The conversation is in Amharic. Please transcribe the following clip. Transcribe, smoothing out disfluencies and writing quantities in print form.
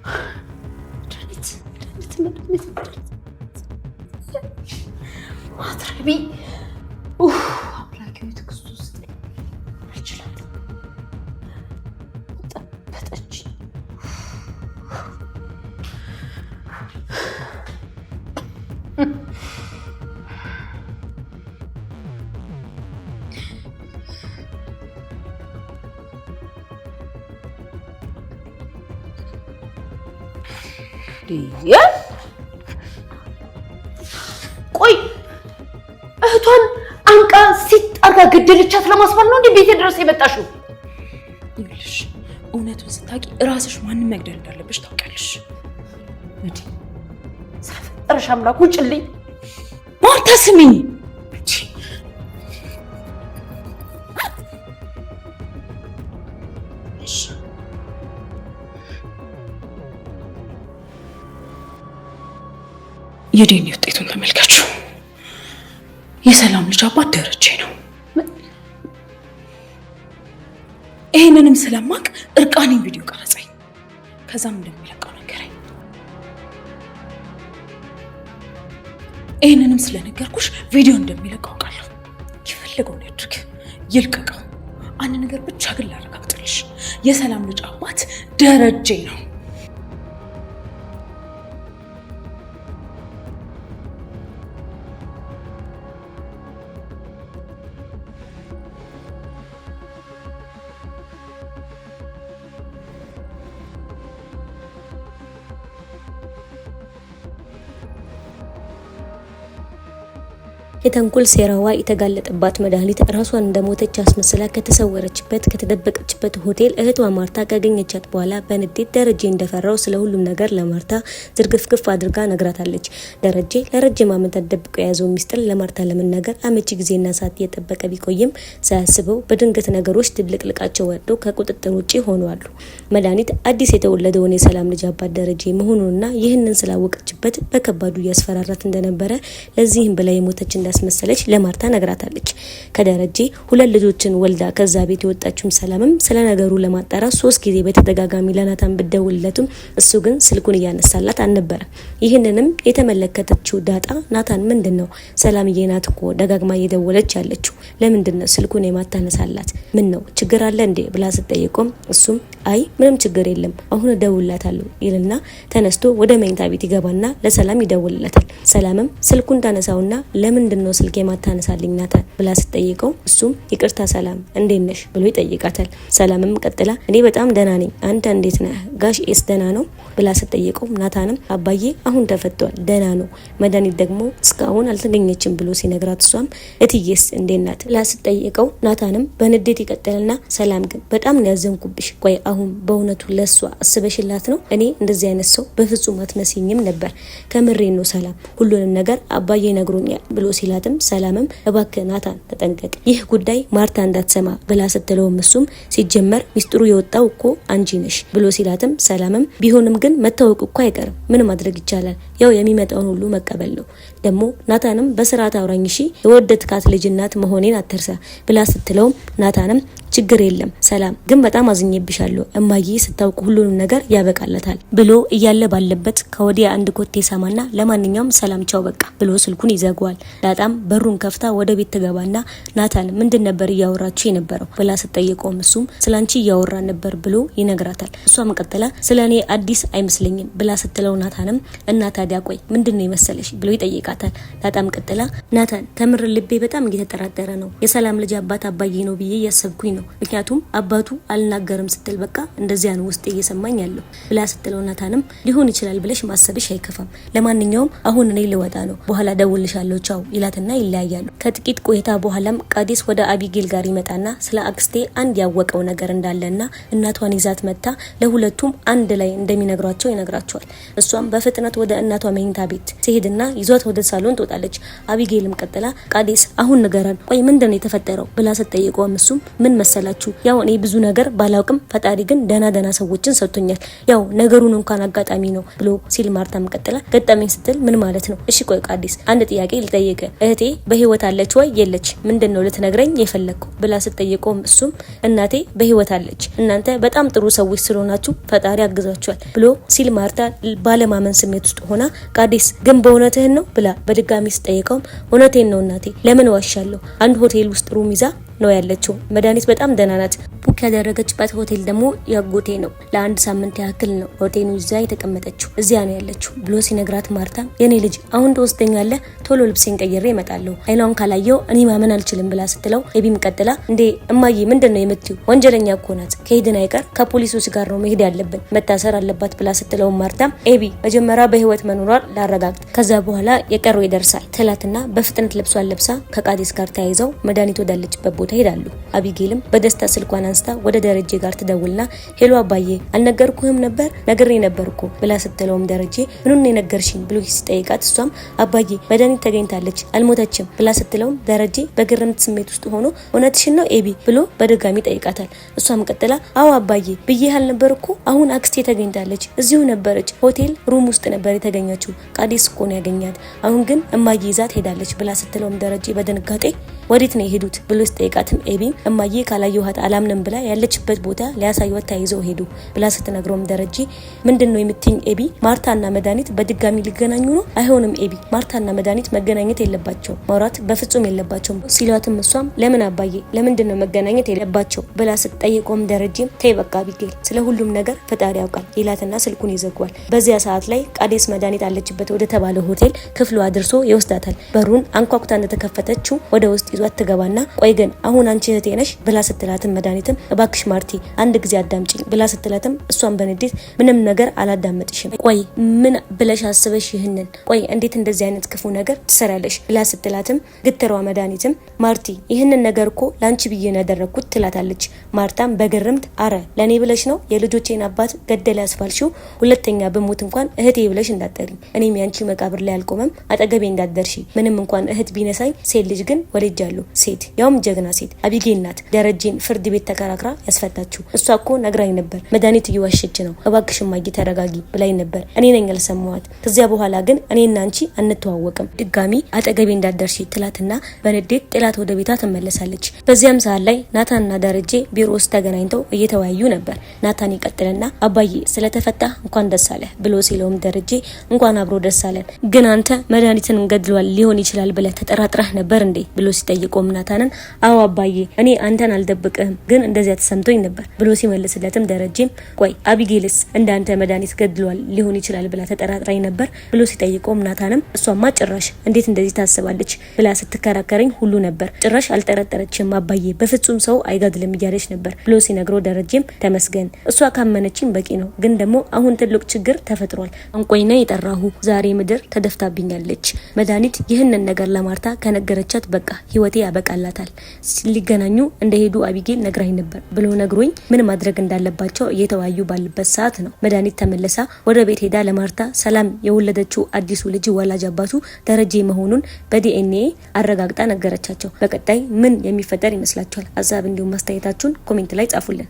መድኃኒት፣ መድኃኒት፣ መድኃኒት፣ መድኃኒት። አትረቢ። ኡፍ፣ አምላኬ ሆይ ትዕግስቱን ስጠኝ። አልችላትም። ጠበጠችኝ። ቆይ፣ እህቷን አንቃ ሲጥ አርጋ ገደለቻት ለማስባል ነው እንዴ ቤቴ ድረስ የመጣሽው? ይኸውልሽ፣ እውነቱን ስታውቂ እራስሽ ማንም መግደል እንዳለብሽ ታውቂያለሽ። እንዴ፣ ስለፈጠረሽ አምላክ ውጭልኝ! ማርታ ስሚኝ። የዲኤንኤ ውጤቱን ተመልከቹ። የሰላም ልጅ አባት ደረጀ ነው። ይህንንም ስለማቅ እርቃኔን ቪዲዮ ቀረጸኝ። ከዛም እንደሚለቀው ነገረኝ። ይህንንም ስለነገርኩሽ ቪዲዮ እንደሚለቀው አውቃለሁ። የፈለገውን ያድርግ፣ ይልቀቀው። አንድ ነገር ብቻ ግን ላረጋግጥልሽ፣ የሰላም ልጅ አባት ደረጀ ነው። የተንኮል ሴራዋ የተጋለጠባት መድኃኒት ራሷን እንደሞተች አስመስላ ከተሰወረችበት ከተደበቀችበት ሆቴል እህቷ ማርታ ካገኘቻት በኋላ በንዴት ደረጀ እንደፈራው ስለ ሁሉም ነገር ለማርታ ዝርግፍግፍ አድርጋ ነግራታለች። ደረጀ ለረጅም ዓመታት ደብቆ የያዘው ሚስጥር ለማርታ ለመናገር አመቺ ጊዜና ሰዓት እየጠበቀ ቢቆይም ሳያስበው በድንገት ነገሮች ድብልቅልቃቸው ወጥቶ ከቁጥጥር ውጪ ሆነዋል። መድኃኒት አዲስ የተወለደውን የሰላም ልጅ አባት ደረጀ መሆኑንና ይህንን ስላወቀችበት በከባዱ እያስፈራራት እንደነበረ፣ ለዚህም ብላ የሞተች እንዳስመሰለች ለማርታ ነግራታለች። ከደረጀ ሁለት ልጆችን ወልዳ ከዛ ቤት የወጣችውም ሰላምም ስለ ነገሩ ለማጣራት 3 ጊዜ በተደጋጋሚ ለናታን ብደውልለትም እሱ ግን ስልኩን እያነሳላት አልነበረም። ይህንንም የተመለከተችው ዳጣ ናታን ምንድን ነው፣ ሰላምዬ ናት እኮ ደጋግማ እየደወለች ያለችው፣ ለምንድን ነው ስልኩን የማታነሳላት? ምን ነው ችግር አለ እንዴ ብላ ስትጠይቀውም እሱም አይ ምንም ችግር የለም፣ አሁን እደውልላታለሁ ይልና ተነስቶ ወደ መኝታ ቤት ይገባና ለሰላም ይደውልላታል። ሰላምም ስልኩን ታነሳውና ለምንድን ነው ስልክ የማታነሳልኝ ናታን ብላ ስትጠይቀው እሱም ይቅርታ ሰላም እንዴት ነሽ ብሎ ይጠይቃታል። ሰላምም ቀጥላ እኔ በጣም ደህና ነኝ፣ አንተ እንዴት ነህ? ጋሽ ኤስ ደህና ነው ብላ ስትጠይቀው ናታንም አባዬ አሁን ተፈቷል፣ ደህና ነው፣ መድኃኒት ደግሞ እስካሁን አልተገኘችም ብሎ ሲነግራት እሷም እትዬስ እንዴት ናት ብላ ስትጠይቀው ናታንም በንዴት ይቀጥልና ሰላም ግን በጣም ነው ያዘንኩብሽ፣ ቆይ አሁን በእውነቱ ለሷ አስበሽላት ነው? እኔ እንደዚህ አይነት ሰው በፍጹም አትመስይኝም ነበር፣ ከምሬ ነው ሰላም፣ ሁሉንም ነገር አባዬ ነግሮኛል ብሎ ሲላትም ሰላምም እባክህ ናታን ተጠንቀቅ፣ ይህ ጉዳይ ማርታ እንዳትሰማ ብላ ስትለውም እሱም ሲጀመር ሚስጥሩ የወጣው እኮ አንቺ ነሽ ብሎ ሲላትም ሰላምም ቢሆንም ግን መታወቅ እኮ አይቀርም፣ ምን ማድረግ ይቻላል፣ ያው የሚመጣውን ሁሉ መቀበል ነው። ደግሞ ናታንም በስርዓት አውራኝ እሺ፣ የወደድካት ልጅ እናት መሆኔን አትርሳ ብላ ስትለውም ናታንም ችግር የለም ሰላም፣ ግን በጣም አዝኜብሻለሁ፣ እማዬ ስታውቅ ሁሉንም ነገር ያበቃለታል ብሎ እያለ ባለበት ከወዲያ አንድ ኮቴ ሰማና ለማንኛውም ሰላም ቻው በቃ ብሎ ስልኩን ይዘጋዋል። ዳጣም በሩን ከፍታ ወደ ቤት ትገባና ናታን ምንድን ነበር እያወራችሁ የነበረው ብላ ስትጠይቀውም እሱም ስላንቺ እያወራ ነበር ብሎ ይነግራታል። እሷም ቀጥላ ስለ እኔ አዲስ አይመስለኝም ብላ ስትለው ናታንም እና ታዲያ ቆይ ምንድን ነው የመሰለሽ ብሎ ይጠይቃታል። ዳጣም ቀጥላ ናታን ከምር ልቤ በጣም እየተጠራጠረ ነው፣ የሰላም ልጅ አባት አባዬ ነው ብዬ እያሰብኩኝ ነው፣ ምክንያቱም አባቱ አልናገርም ስትል በቃ እንደዚያ ነው ውስጥ እየሰማኝ ያለው ብላ ስትለው ናታንም ሊሆን ይችላል ብለሽ ማሰብሽ አይከፋም፣ ለማንኛውም አሁን እኔ ልወጣ ነው፣ በኋላ ደውልሻለሁ ቻው ይላትና ይለያያሉ። ከጥቂት ቆይታ በኋላም ቃዲስ ወደ አቢጌል ጋር ይመጣና ስለ አክስቴ አንድ ያወቀው ነገር እንዳለና እናቷን ይዛት መታ ለሁለቱም አንድ ላይ እንደሚነግሯቸው ይነግራቸዋል። እሷም በፍጥነት ወደ እናቷ መኝታ ቤት ትሄድና ይዟት ወደ ሳሎን ትወጣለች። አቢጌልም ቀጥላ ቃዲስ አሁን ንገረን፣ ቆይ ምንድን ነው የተፈጠረው ብላ ስትጠይቀውም እሱም ምን መሰላችሁ፣ ያው እኔ ብዙ ነገር ባላውቅም ፈጣሪ ግን ደህና ደህና ሰዎችን ሰጥቶኛል፣ ያው ነገሩን እንኳን አጋጣሚ ነው ብሎ ሲል ማርታም ቀጥላ ገጠመኝ ስትል ምን ማለት ነው? እሺ ቆይ ቃዲስ አንድ ጥያቄ ልጠይቅ፣ እህቴ በህይወት አለች ወይ የለች? ምንድን ነው ልትነግረኝ የፈለግከው ብላ ስትጠይቀውም እሱም እናቴ በህይወት አለች፣ እናንተ በጣም ጥሩ ሰዎች ስለሆናችሁ ፈጣሪ አግዛችኋል ብሎ ሲል ማርታ ባለማመን ስሜት ውስጥ ሆና ቃዴስ ግን በእውነትህን ነው ብላ በድጋሚ ስትጠይቀውም እውነቴን ነው እናቴ፣ ለምን ዋሻለሁ? አንድ ሆቴል ውስጥ room ይዛ ነው ያለችው። መድኃኒት በጣም ደህና ናት። Book ያደረገችበት ሆቴል ደግሞ ያጎቴ ነው። ለአንድ ሳምንት ያክል ነው ሆቴሉ ይዛ የተቀመጠችው፣ እዚያ ነው ያለችው ብሎ ሲነግራት ማርታ የኔ ልጅ አሁን ትወስደኛለህ? ቶሎ ልብሴን ቀይሬ እመጣለሁ፣ አይኗን ካላየው እኔ ማመን አልችልም ብላ ስትለው ኤቢም ቀጥላ እንዴ እማዬ ምንድን ነው የምትዩ? ወንጀለኛ እኮ ናት። ከሄድን አይቀር ከፖሊሶች ጋር ነው መሄድ ያለብን፣ መታሰር አለባት ብላ ስትለው ማርታ ኤቢ መጀመሪያ በህይወት መኖሯን ላረጋግጥ፣ ከዛ በኋላ የቀረው ይደርሳል ትላትና በፍጥነት ልብሷን ለብሳ ከቃዴስ ጋር ተያይዘው መድኃኒት ወዳለችበት ቦታ ይሄዳሉ። አቢጌልም በደስታ ስልኳን አንስታ ወደ ደረጀ ጋር ትደውልና hello አባዬ አልነገርኩህም ነበር? ነግሬ ነበር እኮ ብላ ስትለውም ደረጀ ምኑን ነው የነገርሽኝ ብሎ ሲጠይቃት እሷም አባዬ መድኃኒት ተገኝታለች አልሞተችም ብላ ስትለውም ደረጀ በግርምት ስሜት ውስጥ ሆኖ እውነትሽን ነው ኤቢ ብሎ በድጋሚ ጠይቃታል። እሷም ቀጥላ አዎ አባዬ ብዬህ አልነበር እኮ አሁን አክስቴ ተገኝታለች፣ እዚሁ ነበረች፣ ሆቴል room ውስጥ ነበር የተገኘችው፣ ቃዴስ እኮ ነው ያገኛት፣ አሁን ግን እማዬ ይዛት ሄዳለች ብላ ስትለውም ደረጀ በድንጋጤ ወዴት ነው የሄዱት ብሎ ሲጠይቃትም ኤቢም እማዬ ካላየኋት አላምንም ብላ ያለችበት ቦታ ሊያሳዩት ተያይዘው ሄዱ ብላ ስትነግረውም ደረጀ ምንድን ነው የምትይኝ ኤቢ? ማርታና መድኃኒት በድጋሚ ሊገናኙ ነው? አይሆንም ኤቢ፣ ማርታና መድኃኒት መገናኘት የለባቸውም፣ ማውራት በፍጹም የለባቸውም ሲሏትም እሷም ለምን አባዬ ለምንድን ነው መገናኘት የለባቸው ብላ ስትጠይቀውም ደረጀም ተይ በቃ አቢጌል፣ ስለ ሁሉም ነገር ፈጣሪ ያውቃል ይላትና ስልኩን ይዘጓል። በዚያ ሰዓት ላይ ቃዴስ መድኃኒት አለችበት ወደ ተባለ ሆቴል ክፍሉ አድርሶ ይወስዳታል። በሩን አንኳኩታ እንደተከፈተችው ወደ ውስጥ ይዟት ትገባና ቆይ ግን አሁን አንቺ እህቴ ነሽ ብላ ስትላትም መድኃኒትም እባክሽ ማርቲ አንድ ጊዜ አዳምጪኝ ብላ ስትላትም እሷን በንዴት ምንም ነገር አላዳመጥሽም፣ ቆይ ምን ብለሽ አስበሽ ይህንን፣ ቆይ እንዴት እንደዚህ አይነት ክፉ ነገር ትሰራለሽ ብላ ስትላትም ግትሯ መድኃኒትም ማርቲ ይህንን ነገር እኮ ለአንቺ ብዬ ነው ያደረግኩት ትላታለች። ማርታም በግርምት አረ ለእኔ ብለሽ ነው የልጆቼን አባት ገደል ያስባልሽው? ሁለተኛ ብሞት እንኳን እህቴ ብለሽ እንዳትጠሪኝ፣ እኔም ያንቺ መቃብር ላይ አልቆመም፣ አጠገቤ እንዳትደርሺ። ምንም እንኳን እህት ቢነሳኝ ሴት ልጅ ግን ወልጃለሁ፣ ሴት ያውም ጀግና ሴት አቢጌል ናት ደረጀን ፍርድ ቤት ተከራክራ ያስፈታችው። እሷ እኮ ነግራኝ ነበር መድኃኒት እየዋሸች ነው፣ እባክሽ እማዬ ተረጋጊ ብላኝ ነበር። እኔ ነኝ ያልሰማኋት። ከዚያ በኋላ ግን እኔና አንቺ አንተዋወቅም፣ ድጋሚ አጠገቤ እንዳትደርሺ ትላትና በንዴት ጥላት ወደ ቤቷ ትመለሳለች። በዚያም ሰዓት ላይ ናታንና ደረጀ ቢሮ ውስጥ ተገናኝተው እየተወያዩ ነበር። ናታን ይቀጥልና አባዬ ስለተፈታ እንኳን ደስ አለህ ብሎ ሲለውም ደረጀ እንኳን አብሮ ደስ አለን፣ ግን አንተ መድኃኒትን ገድሏል ሊሆን ይችላል ብለህ ተጠራጥረህ ነበር እንዴ ብሎ ሲጠይቀውም ናታንን አዎ አባዬ እኔ አንተን አልደብቅህም፣ ግን እንደዚያ ተሰምቶኝ ነበር ብሎ ሲመልስለትም ደረጀም ቆይ አቢጌልስ እንዳንተ መድኃኒት ገድሏል ሊሆን ይችላል ብላ ተጠራጥራኝ ነበር ብሎ ሲጠይቀውም ናታንም እሷማ ጭራሽ እንዴት እንደዚህ ታስባለች ብላ ስትከራከረኝ ሁሉ ነበር፣ ጭራሽ አልጠረጠረችም አባዬ በፍጹም ሰው አይገድልም እያለች ነበር ብሎ ሲነግረው ደረጀም ተመስገን እሷ ካመነችኝ በቂ ነው፣ ግን ደግሞ አሁን ትልቅ ችግር ተፈጥሯል። አንቆይና የጠራሁ ዛሬ ምድር ተደፍታብኛለች። መድኃኒት ይህንን ነገር ለማርታ ከነገረቻት በቃ ህይወቴ ያበቃላታል። ሊገናኙ እንደሄዱ አቢጌል ነግራኝ ነበር ብሎ ነግሮኝ ምን ማድረግ እንዳለባቸው እየተወያዩ ባለበት ሰዓት ነው መድኃኒት ተመልሳ ወደ ቤት ሄዳ ለማርታ ሰላም የወለደችው አዲሱ ልጅ ወላጅ አባቱ ደረጀ መሆኑን በዲኤንኤ አረጋግጣ ነገረቻቸው። በቀጣይ ምን የሚፈጠር ይመስላችኋል? ሀሳብ እንዲሁም አስተያየታችሁን comment ላይ ጻፉልን።